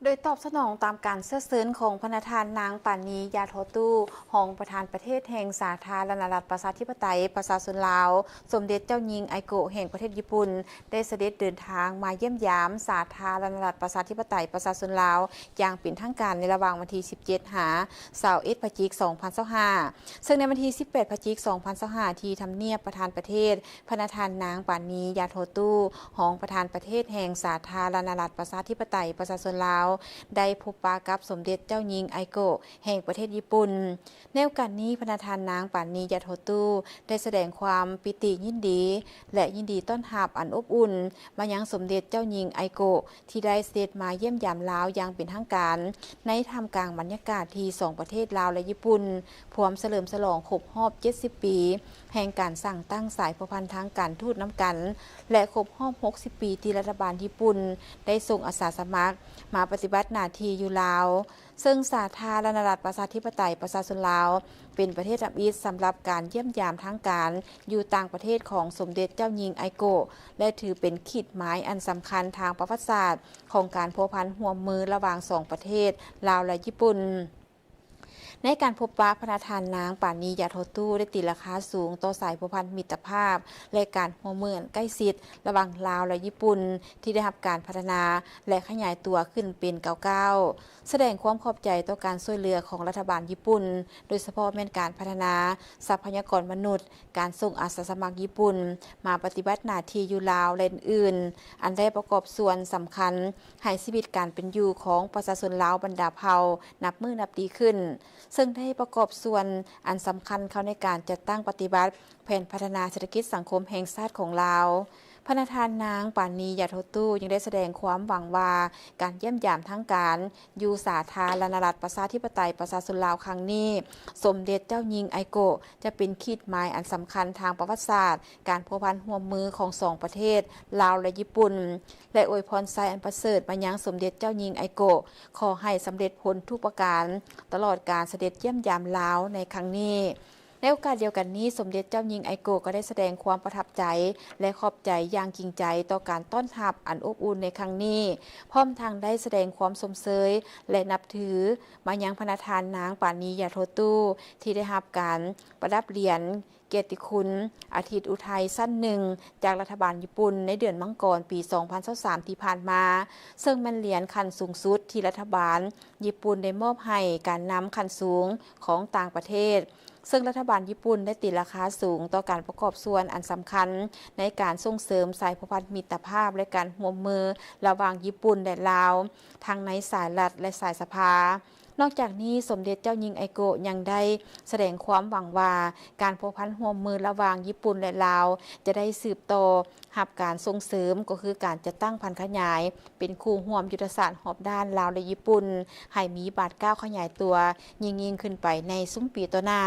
ໂດຍຕອບສະໜອງຕາມການເຊື້ອເຊີນຂອງພະນະທ່ານນາງ ປານີ ຢາທໍ່ຕູ້ ຮອງປະທານປະເທດແຫ່ງສາທາລະນະລັດປະຊາທິປະໄຕປະຊາຊົນລາວ, ສົມເດັດເຈົ້າຍິງໄອໂກະແຫ່ງປະເທດຍີ່ປຸ່ນ ໄດ້ສະເດັດເດີນທາງມາຢ້ຽມຢາມສາທາລະນະລັດປະຊາທິປະໄຕປະຊາຊົນລາວຢ່າງເປັນທາງການໃນລະຫວ່າງວັນທີສິບເຈັດ ຫາ ຊາວເອັດ ພະຈິກ ສອງພັນຊາວຫ້າ ເຊິ່ງໃນວັນທີສິບແປດ ພະຈິກ ສອງພັນຊາວຫ້າ ທີ່ທຳນຽບປະທານປະເທດ, ພະນະທ່ານນາງ ປານີ ຢາທໍ່ຕູ້ ຮອງປະທານປະເທດແຫ່ງສາທາລະນະລັດປະຊາທິປະໄຕປະຊາຊົນລາວ ໄດ້ພົບປະກັບສົມເດັດເຈົ້າຍິງໄອໂກະແຫ່ງປະເທດຍີ່ປຸ່ນ. ໃນໂອກາດນີ້, ພະນະທ່ານນາງ ປານີ ຢາທໍ່ຕູ້ ໄດ້ສະແດງຄວາມປີຕິຍິນດີ ແລະ ຍິນດີຕ້ອນຮັບອັນອົບອຸ່ນມາຍັງສົມເດັດເຈົ້າຍິງໄອໂກະ ທີ່ໄດ້ສະເດັດມາຢ້ຽມຢາມລາວຢ່າງເປັນທາງການ ໃນທ່າມກາງບັນຍາກາດທີ່ສອງປະເທດລາວ ແລະ ຍີ່ປຸ່ນ ພວມສະເຫຼີມສະຫຼອງຄົບຮອບເຈັດສິບປີ ແຫ່ງການສ້າງຕັ້ງສາຍພົວພັນທາງການທູດນຳກັນ ແລະ ຄົບຮອບຫົກສິບປີທີ່ລັດຖະບານຍີ່ປຸ່ນໄດ້ສົ່ງອາສາສະໝັກມາປະຕິບັດໜ້າທີ່ຢູ່ລາວ, ເຊິ່ງສາທາລະນະລັດປະຊາທິປະໄຕປະຊາຊົນລາວ ເປັນປະເທດທຳອິດສຳລັບການຢ້ຽມຢາມທາງການຢູ່ຕ່າງປະເທດຂອງສົມເດັດເຈົ້າຍິງໄອໂກະ ແລະ ຖືເປັນຂີດໝາຍອັນສຳຄັນທາງປະຫວັດສາດຂອງການພົວພັນຮ່ວມມືລະຫວ່າງສອງປະເທດລາວ ແລະ ຍີ່ປຸ່ນ. ໃນການພົບປະ, ພະນະທ່ານນາງ ປານີ ຢາທໍ່ຕູ້ ໄດ້ຕີລາຄາສູງຕໍ່ສາຍພົວພັນມິດຕະພາບ ແລະ ການຮ່ວມມືອັນໃກ້ຊິດລະຫວ່າງລາວ ແລະ ຍີ່ປຸ່ນ ທີ່ໄດ້ຮັບການພັດທະນາ ແລະ ຂະຫຍາຍຕົວຂຶ້ນເປັນກ້າວໆ, ສະແດງຄວາມຂອບໃຈຕໍ່ການຊ່ວຍເຫຼືອຂອງລັດຖະບານຍີ່ປຸ່ນ, ໂດຍສະເພາະແມ່ນການພັດທະນາຊັບພະຍາກອນມະນຸດ, ການສົ່ງອາສາສະໝັກຍີ່ປຸ່ນມາປະຕິບັດໜ້າທີ່ຢູ່ລາວ ແລະ ອື່ນໆ ອັນໄດ້ປະກອບສ່ວນສຳຄັນໃຫ້ຊີວິດການເປັນຢູ່ຂອງປະຊາຊົນລາວບັນດາເຜົ່ານັບມື້ນັບດີຂຶ້ນ, ເຊິ່ງໄດ້ປະກອບສ່ວນອັນສຳຄັນເຂົ້າໃນການຈັດຕັ້ງປະຕິບັດແຜນພັດທະນາເສດຖະກິດສັງຄົມແຫ່ງຊາດຂອງລາວ. ພະນະທ່ານນາງ ປານີ ຢາໂທຕູ້ ຍັງໄດ້ສະແດງຄວາມຫວັງວ່າ ການຢ້ຽມຢາມທາງການຢູ່ສາທາລະນະລັດປະຊາທິປະໄຕປະຊາຊົນລາວຄັ້ງນີ້, ສົມເດັດເຈົ້າຍິງໄອໂກະ ຈະເປັນຂີດໝາຍອັນສຳຄັນທາງປະຫວັດສາດ ການພົວພັນຮ່ວມມືຂອງສອງປະເທດ ລາວ ແລະ ຍີ່ປຸ່ນ ແລະ ອວຍພອນໄຊອັນປະເສີດມາຍັງສົມເດັດເຈົ້າຍິງໄອໂກະ ຂໍໃຫ້ສຳເລັດຜົນທຸກປະການ ຕະຫຼອດການສະເດັດຢ້ຽມຢາມລາວໃນຄັ້ງນີ້. ໃນໂອກາດດຽວກັນນີ້, ສົມເດັດເຈົ້າຍິງໄອໂກະ ກໍໄດ້ສະແດງຄວາມປະທັບໃຈ ແລະ ຂອບໃຈຢ່າງຈິງໃຈຕໍ່ການຕ້ອນຮັບອັນອົບອຸ່ນໃນຄັ້ງນີ້, ພ້ອມທັງໄດ້ສະແດງຄວາມຊົມເຊີຍ ແລະ ນັບຖືມາຍັງພະນະທ່ານນາງ ປານີ ຢາໂທຕູ້ ທີ່ໄດ້ຮັບການປະດັບຫຼຽນກຽດຕິຄຸນອາທິດອຸໄທຊັ້ນໜຶ່ງ ຈາກລັດຖະບານຍີ່ປຸ່ນໃນເດືອນມັງກອນປີສອງພັນຊາວສາມທີ່ຜ່ານມາ, ເຊິ່ງແມ່ນຫຼຽນຂັ້ນສູງສຸດທີ່ລັດຖະບານຍີ່ປຸ່ນໄດ້ມອບໃຫ້ການນຳຂັ້ນສູງຂອງຕ່າງປະເທດ, ເຊິ່ງລັດຖະບານຍີ່ປຸ່ນໄດ້ຕີລາຄາສູງຕໍ່ການປະກອບສ່ວນອັນສຳຄັນໃນການສົ່ງເສີມສາຍພົວພັນມິດຕະພາບ ແລະ ການຮ່ວມມືລະຫວ່າງຍີ່ປຸ່ນ ແລະ ລາວ ທັງໃນສາຍລັດ ແລະ ສາຍສະພາ. ນອກຈາກນີ້, ສົມເດັດເຈົ້າຍິງໄອໂກະ ຍັງໄດ້ສະແດງຄວາມຫວັງວ່າ ການພົວພັນຮ່ວມມືລະຫວ່າງຍີ່ປຸ່ນ ແລະ ລາວ ຈະໄດ້ສືບຕໍ່ຮັບການສົ່ງເສີມ, ກໍຄືການຈັດຕັ້ງຜັນຂະຫຍາຍເປັນຄູ່ຮ່ວມຍຸດທະສາດຮອບດ້ານລາວ ແລະ ຍີ່ປຸ່ນ ໃຫ້ມີບາດກ້າວຂະຫຍາຍຕົວຍິ່ງໆຂຶ້ນໄປໃນຊຸມປີຕໍ່ໜ້າ.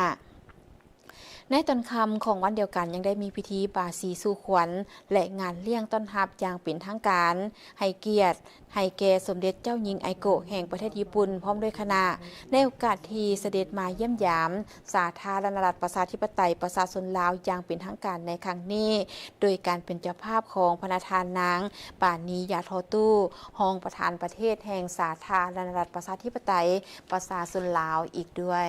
ໃນຕອນຄ່ຳຂອງວັນດຽວກັນ ຍັງໄດ້ມີພິທີບາສີສູ່ຂວັນ ແລະ ງານລ້ຽງຕ້ອນຮັບຢ່າງເປັນທາງການ ໃຫ້ກຽດ ໃຫ້ແກ່ສົມເດັດເຈົ້າຍິງໄອໂກະແຫ່ງປະເທດຍີ່ປຸ່ນ ພ້ອມດ້ວຍຄະນະ ໃນໂອກາດທີ່ສະເດັດມາຢ້ຽມຢາມສາທາລະນະລັດປະຊາທິປະໄຕປະຊາຊົນລາວຢ່າງເປັນທາງການໃນຄັ້ງນີ້, ໂດຍການເປັນເຈົ້າພາບຂອງພະນະທ່ານນາງ ປານີ ຢາທໍຕູ້ ຮອງປະທານປະເທດແຫ່ງສາທາລະນະລັດປະຊາທິປະໄຕປະຊາຊົນລາວອີກດ້ວຍ.